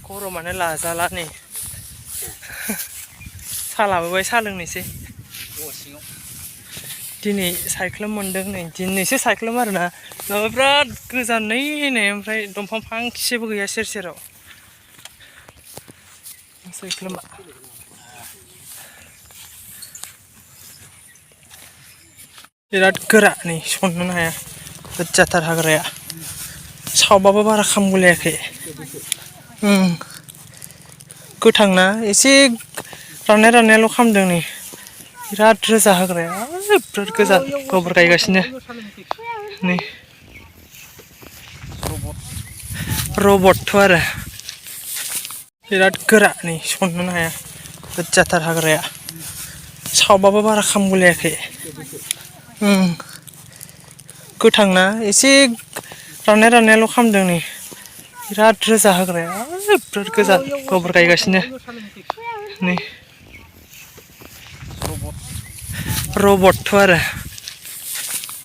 गरमानो लाजाला नै सा लाबोबाय सा लोंनोसै दिनै सायख्लुम मोनदों नै दिनैसो सायख्लुम आरोना नङाबा बिराद गोजानै नै ओमफ्राय दंफां फांसेबो गैया सेर सेराव सायख्लुमा बिराद गोरा नै सननोनो हाया गोजाथार हाग्राया सावबाबो बारा खामगुलायाखै गोथांना एसे राननाय राननायल' खामदों नै बिराद रोजा हाग्राया बिराद गोजा गोबोर गायगासिनो नै रबटथ' आरो बिराद गोरा नै सननोनो हाया गोजाथार हाग्राया सावबाबो बारा खामगुलायाखै गोथांना एसे राननाय राननायल' खामदों नै बिराद रोजा हाग्राया बिराद गोजा गोबोर गायगासिनो नै रबटथ' आरो